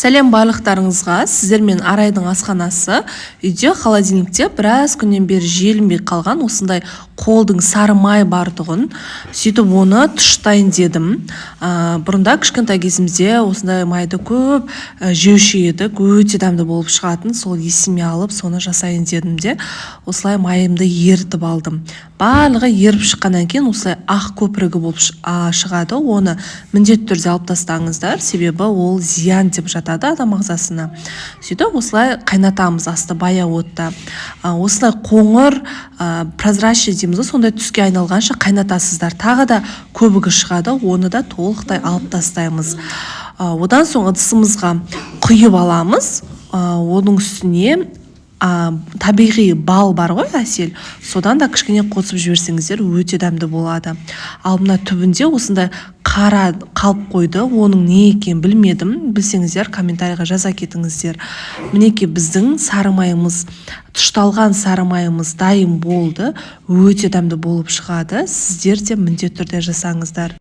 Сәлем барлықтарыңызға! Сіздермен Арайдың асханасы. Үйде холодильникте біраз күннен бері желінбей қалған осындай қолдың сары май бар тұғын. Сөйтіп, оны тұштайын дедім. Бұрында кішкентай кезімізде осындай майды көп жеуші едік, өте дәмді болып шығатын. Сол есіме алып, соны жасайын дедім де, осылай майымды ерітіп алдым. Барлығы еріп шыққаннан кейін осылай ақ көпірігі болып шығады. Оны міндетті түрде алып тастаңыздар, себебі ол зиян деп жатады адам ағзасына. Сөйтіп, осылай қайнатамыз асты баяу отта. Осылай қоңыр, прозрачный дейміз ғой, сондай түске айналғанша қайнатасыздар. Тағы да көбігі шығады, оны да толықтай алып тастаймыз. Одан соң ыдысымызға құйып аламыз. Оның үстіне табиғи бал бар ғой, әсел, содан да кішкене қосып жіберсеңіздер, өте дәмді болады. Ал мына түбінде осындай қара қалып қойды, оның не екенін білмедім. Білсеңіздер, комментарийға жаза кетіңіздер. Мінекей, біздің сары майымыз, тұшталған сары майымыз дайын болды. Өте дәмді болып шығады, сіздер де міндетті түрде жасаңыздар.